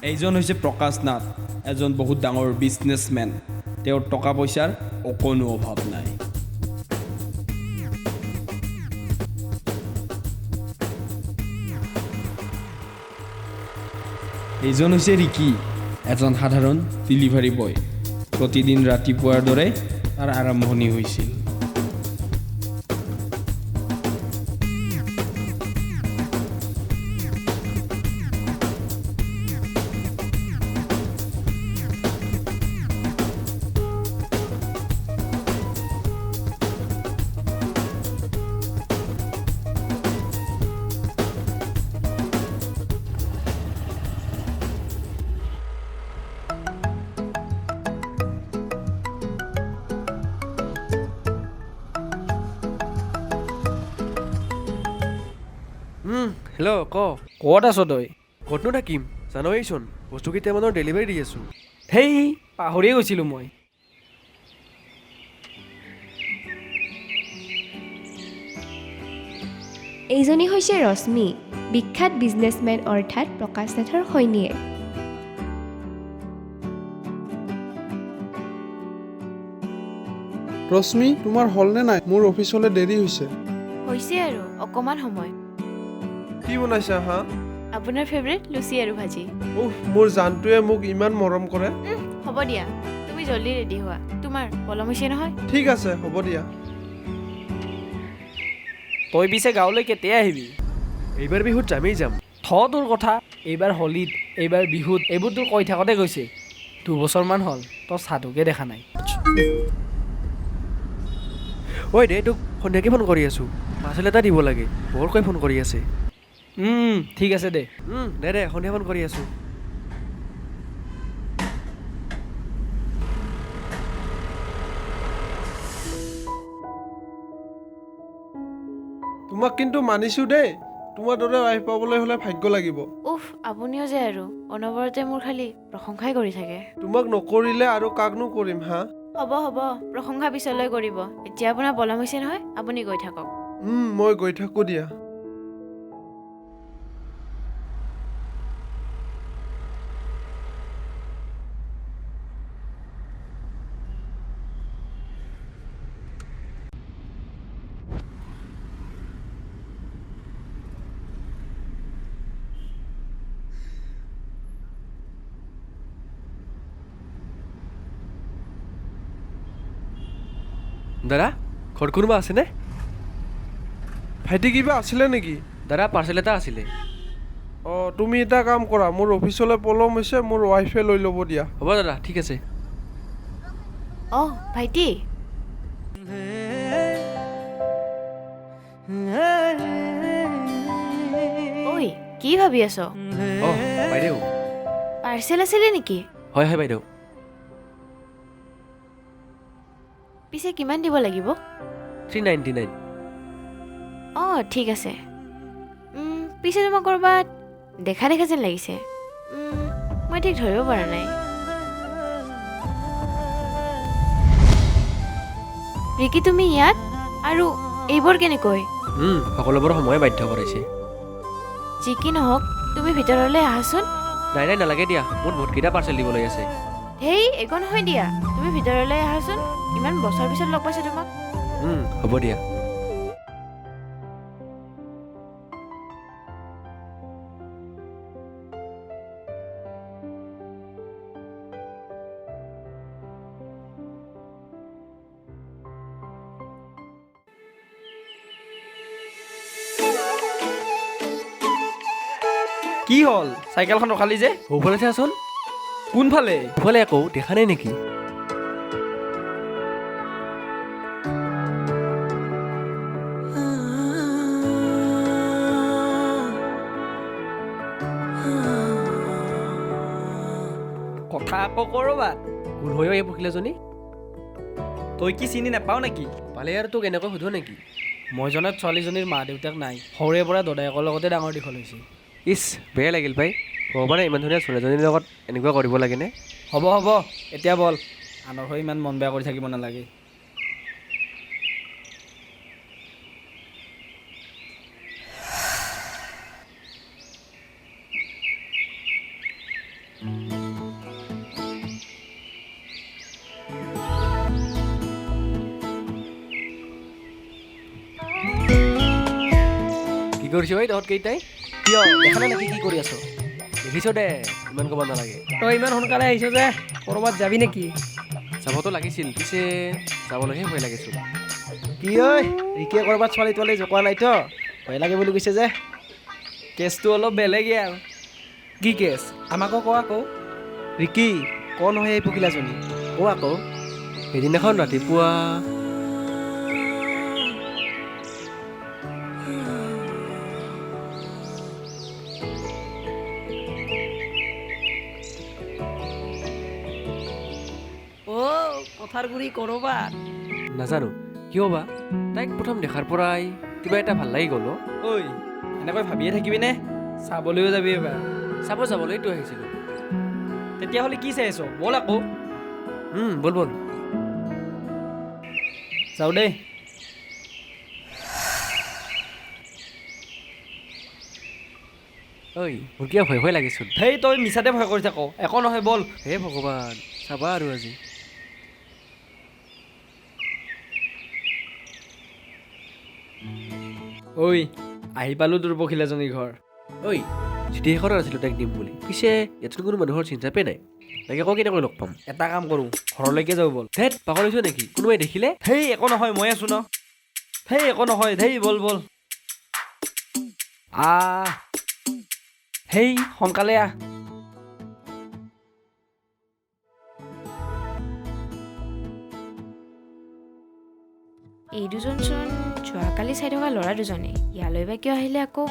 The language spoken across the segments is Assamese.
এইজন হৈছে প্ৰকাশ নাথ, এজন বহুত ডাঙৰ বিজনেছমেন। তেওঁৰ টকা পইচাৰ অকণো অভাৱ নাই। এইজন হৈছে ৰিকি, এজন সাধাৰণ ডেলিভাৰী বয়। প্ৰতিদিন ৰাতিপুৱাৰ দৰে তাৰ আৰম্ভণি হৈছিল। হেল্ল' ক। ক'ত আছ তই? ক'তনো থাকিম, জানৱেইচোন, বস্তু কেইটামানৰ ডেলিভাৰী দি আছোঁ। হেই, পাহৰিয়ে গৈছিলোঁ মই। এইজনী হৈছে ৰশ্মি, বিখ্যাত বিজনেছমেন অৰ্থাৎ প্ৰকাশ নাথৰ সৈনীয়েক। ৰশ্মি, তোমাৰ হ'লনে নাই? মোৰ অফিচলৈ দেৰি হৈছে। হৈছে আৰু অকণমান সময়। কি বনাইছা হা? আপোনাৰ ফেভৰেট লুচি আৰু ভাজি। উফ, মোৰ জানটোৱে মোক ইমান মৰম কৰে। হ'ব দিয়া, তুমি জল্দি ৰেডি হোৱা, তোমাৰ পলম হৈছে নহয়। ঠিক আছে, হ'ব দিয়া। তই পিছে গাঁৱলৈ কেতিয়া আহিবি? এইবাৰ বিহুত যামেই যাম। থ তোৰ কথা, এইবাৰ হোলীত, এইবাৰ বিহুত, এইবোৰ তোৰ কৈ থাকোঁতে গৈছে। 2 বছৰমান হ'ল, তই চাটোকে দেখা নাই। ঐ দে, তোক সন্ধিয়াকৈ ফোন কৰি আছোঁ, পাৰ্চেল এটা দিব লাগে, বৰকৈ ফোন কৰি আছে। ঠিক আছে দে। দে দে, সন্ধিয়া ফোন কৰি আছোঁ। তোমাক কিন্তু মানিছোঁ দেই, তোমাৰ দৰে ৱাইফ পাবলৈ হ'লে ভাগ্য লাগিব। উফ, আপুনিও যে আৰু অনবৰতে মোৰ খালি প্ৰশংসাই কৰি থাকে। তোমাক নকৰিলে আৰু কাকনো কৰিম হা? হ'ব হ'ব, প্ৰশংসা পিছলৈ কৰিব, এতিয়া আপোনাৰ পলম হৈছে নহয়, আপুনি গৈ থাকক। মই গৈ থাকোঁ দিয়া। দাদা, ঘৰত কোনোবা আছেনে? ভাইটি, কিবা আছিলে নেকি? দাদা, পাৰ্চেল এটা আছিলে। অঁ, তুমি এটা কাম কৰা, মোৰ অফিচলৈ পলম হৈছে, মোৰ ৱাইফে লৈ ল'ব দিয়া। হ'ব দাদা, ঠিক আছে। অঁ ভাইটি। ঐ, কি ভাবি আছ? অঁ বাইদেউ। পাৰ্চেল আছিলে নেকি? হয় হয় বাইদেউ। পিছে কিমান দিব লাগিব? 399। অঁ ঠিক আছে। পিছে তোমাক ক'ৰবাত দেখা দেখা যেন লাগিছে, মই ঠিক ধৰিব পৰা নাই। ৰিকি, তুমি ইয়াত? আৰু এইবোৰ কেনেকৈ? সকলোবোৰ সময়ে বাধ্য কৰাইছে। যি কি নহওক, তুমি ভিতৰলৈ আহাচোন। নাই নাই, নালাগে দিয়া, মোৰ বহুতকেইটা পাৰ্চেল দিবলৈ আছে। হেই, একো নহয় দিয়া, তুমি ভিতৰলৈ আহাচোন, ইমান বছৰ পিছত লগ পাইছোঁ তোমাক। হ'ব দিয়া। কি হ'ল, চাইকেলখন ৰখালি যে? সোঁফালে চাচোন। কোনফালে? সোঁফালে আকৌ, দেখা নাই নেকি? কথা আকৌ ক'ৰবাত। কোন হয় এই পখিলাজনী? তই কি চিনি নাপাও নেকি? পালে আৰু তোক এনেকৈ সোধো নেকি? মই জনাত ছোৱালীজনীৰ মা দেউতাক নাই, সৰুৰে পৰা দদায়েকৰ লগতে ডাঙৰ দীঘল হৈছে। ইছ, বেয়া লাগিল পাই, ভগৱানে ইমান ধুনীয়া ছোৱালীজনীৰ লগত এনেকুৱা কৰিব লাগেনে? হ'ব হ'ব, এতিয়া বল, আনৰ হৈ ইমান মন বেয়া কৰি থাকিব নালাগে। কৰিছ ঐ তহঁত কেইটাই? কিয় দেখা নাই নেকি কি কৰি আছ? দেখিছ দে, ইমান ক'ব নালাগে। তই ইমান সোনকালে আহিছ যে, ক'ৰবাত যাবি নেকি? যাবতো লাগিছিল, পিছে যাবলৈহে ভয় লাগিছিল। কি ঐ ৰিকিয়ে ক'ৰবাত ছোৱালী তোৱালী জোকোৱা নাইতো? ভয় লাগে বুলি কৈছে যে। কেছটো অলপ বেলেগেই আৰু। কি কেছ আমাকো কোৱা আকৌ। ৰিকি ক নহয় এই পখিলাজনী, ক আকৌ। সেইদিনাখন ৰাতিপুৱা কথাৰ গুৰি ক'ৰবাত নাজানো কিয় বা তাইক প্ৰথম দেখাৰ পৰাই কিবা এটা ভাল লাগি গ'ল। ঐ এনেকৈ ভাবিয়ে থাকিবিনে? চাবলৈও যাবি এবাৰ? চাব যাবলৈতো আহিছিলোঁ। তেতিয়াহ'লে কি চাই আছ? ব'ল আকৌ। ব'ল ব'ল যাওঁ দেই। ঐ মোৰ কিবা ভয় ভয় লাগিছিল। সেই তই মিছাতে ভয় কৰি থাক, একো নহয় ব'ল। হে ভগৱান, চাবা আৰু আজি। ঐ আহি পালোঁ তোৰ পখিলাজনীৰ ঘৰ। ঐ চিঠি এখনত আছিলোঁ তাইক দিম বুলি, পিছে ইয়াতচোন কোনো মানুহৰ চিনচাপেই নাই। তাইক আকৌ কেনেকৈ লগ পাম? এটা কাম কৰোঁ, ঘৰলৈকে যাওঁ ব'ল। ধেত পাগল হৈছ নেকি? কোনোবাই দেখিলে? সেই একো নহয়, মই আছোঁ ন। সেই একো নহয়, ধেই ব'ল ব'ল। আহ সেই সোনকালে আহ। এই দুজনচোন যোৱাকালি চাই থকা ল'ৰা দুজনে, ইয়ালৈ বা কিয় আহিলে আকৌ?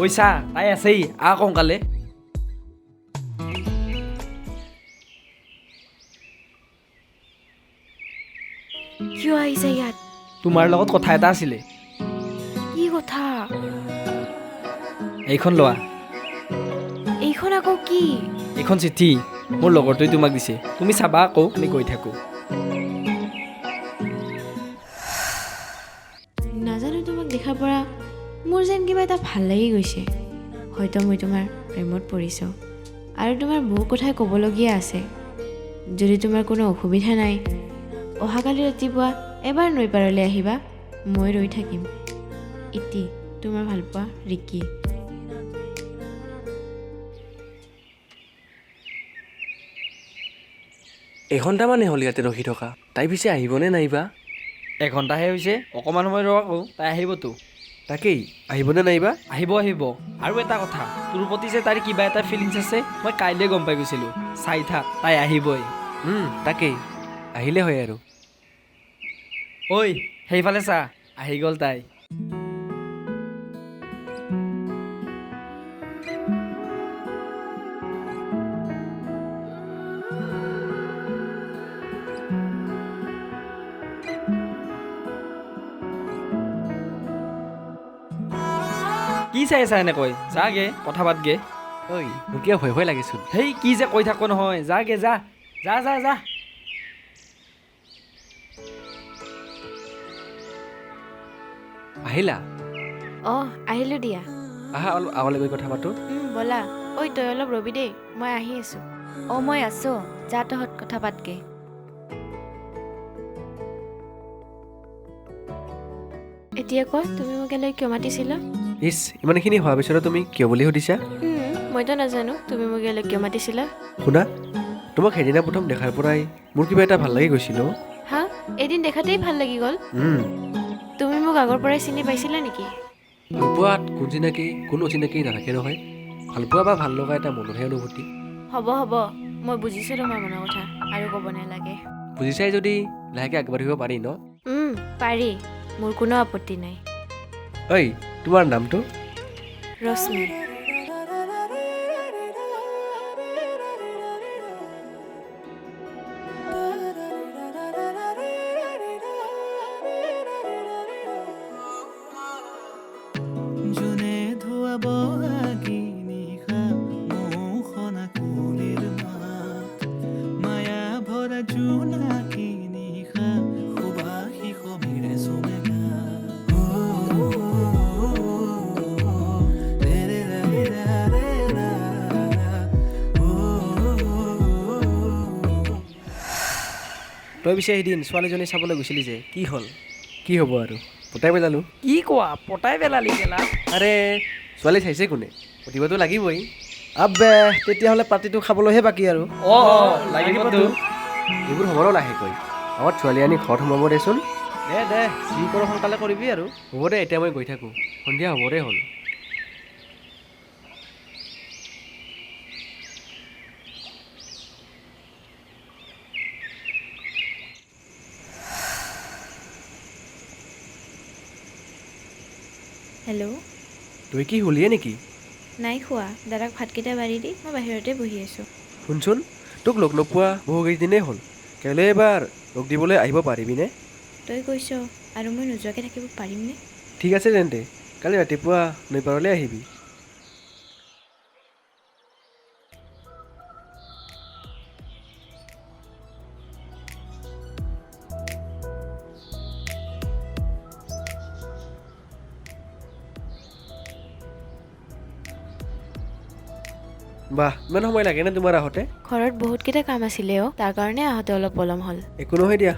ঐ চা, তাই আছেই, আহ সোনকালে। কিয় আহিছে ইয়াত? তোমাৰ লগত কথা এটা আছিলে। কি কথা? এইখন লোৱা। এইখন আকৌ কি? এইখন চিঠি মোৰ লগৰটোৱে তোমাক দিছে, তুমি চাবা আকৌ। আমি গৈ থাকোঁ। নাজানো তোমাক দেখাৰ পৰা মোৰ যেন কিবা এটা ভাল লাগি গৈছে। হয়তো মই তোমাৰ প্ৰেমত পৰিছোঁ আৰু তোমাৰ বহু কথাই ক'বলগীয়া আছে। যদি তোমাৰ কোনো অসুবিধা নাই, অহাকালি ৰাতিপুৱা এবাৰ নৈ পাৰলৈ আহিবা, মই ৰৈ থাকিম। ইতি তোমাৰ ভালপোৱা ৰিকি। এঘণ্টামানেই হ'ল ইয়াতে ৰখি থকা, তাই পিছে আহিবনে নাইবা? এঘণ্টাহে হৈছে, অকণমান সময় ৰ আকৌ, তাই আহিবতো। তাকেই, আহিবনে নাইবা? আহিব আহিব। আৰু এটা কথা, তোৰ প্ৰতি যে তাইৰ কিবা এটা ফিলিংছ আছে, মই কাইলৈ গম পাই গৈছিলোঁ। চাই থাক, তাই আহিবই। তাকেই, আহিলে হয় আৰু। ঐ সেইফালে চা, আহি গ'ল তাই। কি চাই আছা এনেকৈ? যাগে কথা পাতগে। ঐ মোৰ কিবা ভয় ভয় লাগিছিল। সেই কি যে কৈ থাকো নহয়, যাগে যা যা যা যা। আহিলা? অঁ আহিলোঁ দিয়া। আহা অলপ আগলৈ গৈ কথা পাতোঁ। ব'লা। ঐ তই অলপ ৰবি দেই, মই আহি আছোঁ। অঁ মই আছোঁ, যা তহঁত কথা পাতগে। এতিয়া কোৱা, তুমি মোক ইয়ালৈ কিয় মাতিছিলা? ইছ, ইমানখিনি হোৱাৰ পিছতো তুমি কিয় বুলি সুধিছা? মইতো নাজানো তুমি মোক ইয়ালৈ কিয় মাতিছিলা। শুনা, তোমাক সেইদিনা প্ৰথম দেখাৰ পৰাই মোৰ কিবা এটা ভাল লাগি গৈছিল। হা, এদিন দেখাতেই ভাল লাগি গ'ল? তুমি মোক আগৰ পৰাই চিনি পাইছিলা নেকি? ভালপোৱাত কোন চিনাকি কোন অচিনাকি নাথাকে নহয়। ভালপোৱা বা ভাল লগা এটা মনৰহে অনুভূতি। হ'ব হ'ব, মই বুজিছোঁ তোমাৰ মনৰ কথা, আৰু ক'ব নালাগে। বুজিছাই যদি লাহেকৈ আগবাঢ়িব পাৰি ন? পাৰি, মোৰ কোনো আপত্তি নাই। ঐ তোমাৰ নামটো? ৰশ্মি। তই পিছে সেইদিন ছোৱালীজনী চাবলৈ গৈছিলি যে, কি হ'ল? কি হ'ব আৰু, পটাই পেলালোঁ। কি কোৱা, পটাই পেলালি কেলা? আৰে ছোৱালী চাইছে কোনে, পতিবতো লাগিবই। আবে তেতিয়াহ'লে পাৰ্টিটো খাবলৈহে বাকী আৰু। অঁ লাগিবতো। এইবোৰ হ'ব ন লাহেকৈ, আগত ছোৱালী আনি ঘৰত সোমাব দেচোন। দে দে, যি কৰ সোনকালে কৰিবি আৰু। হ'ব দে, এতিয়া মই গৈ থাকোঁ, সন্ধিয়া হ'বৰে হ'ল। হেল্ল', তই কি শুলিয়ে নেকি? নাই খোৱা, দাদাক ভাতকেইটা বাঢ়ি দি মই বাহিৰতে বহি আছোঁ। শুনচোন, তোক লগ নোপোৱা বহুকেইদিনেই হ'ল, কাইলৈ এবাৰ লগ দিবলৈ আহিব পাৰিবিনে? তই কৈছ আৰু মই নোযোৱাকৈ থাকিব পাৰিমনে? ঠিক আছে তেন্তে, কালি ৰাতিপুৱা নৈ পাৰলৈ আহিবি। বাহ, ইমান সময় লাগেনে তোমাৰ আহোঁতে? ঘৰত বহুতকেইটা কাম আছিলে অ', তাৰ কাৰণে আহোঁতে অলপ পলম হ'ল। একো নহয় দিয়া।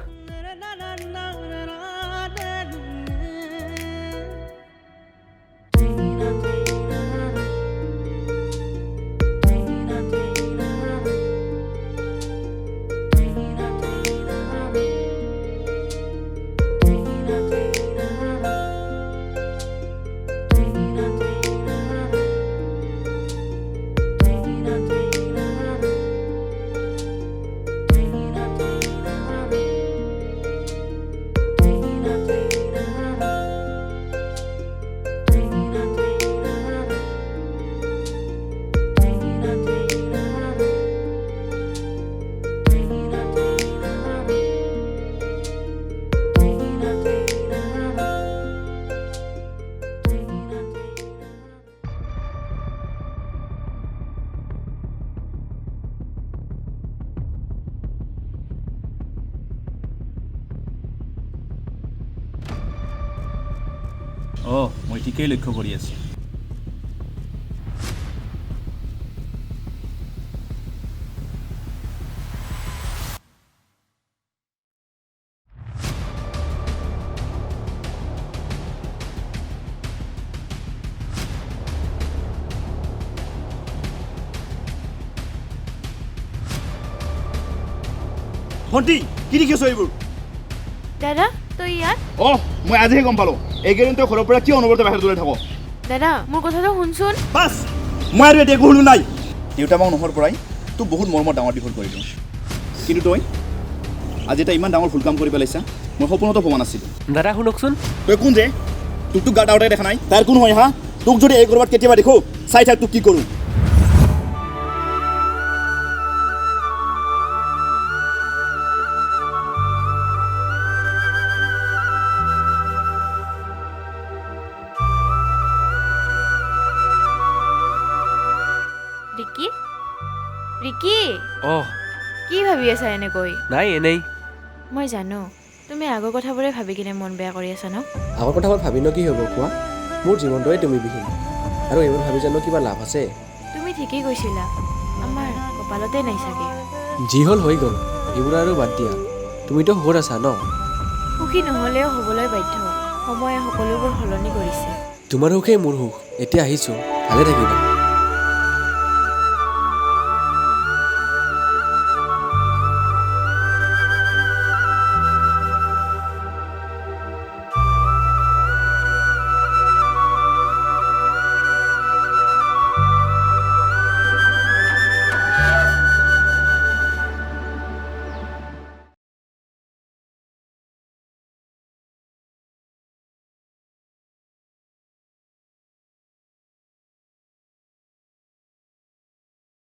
অঁ, মই ঠিকেই লক্ষ্য কৰি আছোঁ। ভণ্টি, কি দেখিছ এইবোৰ? দাদা, তই ইয়াত? অঁ, মই আজিহে গম পালোঁ, এইকেইদিন তই ঘৰৰ পৰা কিয় অনবৰতে বাহিৰত ওলাই থাক। দাদা, মোৰ কথাটো শুনচোন। বাছ, মই আৰু এতিয়া একো শুনো নাই। দেউতা মাক নোহোৱাৰ পৰাই তোক বহুত মৰমত ডাঙৰ দীঘল কৰিলোঁ, কিন্তু তই আজি এটা ইমান ডাঙৰ ভুল কাম কৰি পেলাইছা, মই সপোনতো ভবা নাছিলোঁ। দাদা শুনকচোন। তই কোন যে? তোকতো গাত আওতাই দেখা নাই, তাৰ কোন হয় হা? তোক যদি এই ক'ৰবাত কেতিয়াবা দেখোঁ, চাই থাক তোক কি কৰোঁ। ৰিকি, ৰিকি, অঁ, কি ভাবি আছা এনেকৈ? নাই, এনেই। মই জানো তুমি আগৰ কথাবোৰে ভাবি কিনে মন বেয়া কৰি আছা ন? আগৰ কথাবোৰ ভাবিনো কি হ'ব কোৱা? মোৰ জীৱনটোৱে তুমি বিহীন, আৰু এইবোৰ ভাবি জানো কিবা লাভ আছে? তুমি ঠিকেই কৈছিলা, আমাৰ কপালতে নাই চাগে। যি হ'ল হৈ গ'ল, এইবোৰ আৰু বাদ দিয়া। তুমিতো সুখত আছা ন? সুখী নহ'লেও হ'বলৈ বাধ্য, সময়ে সকলোবোৰ সলনি কৰিছে। তোমাৰ সুখেই মোৰ সুখ। এতিয়া আহিছোঁ, ভালে থাকিবা।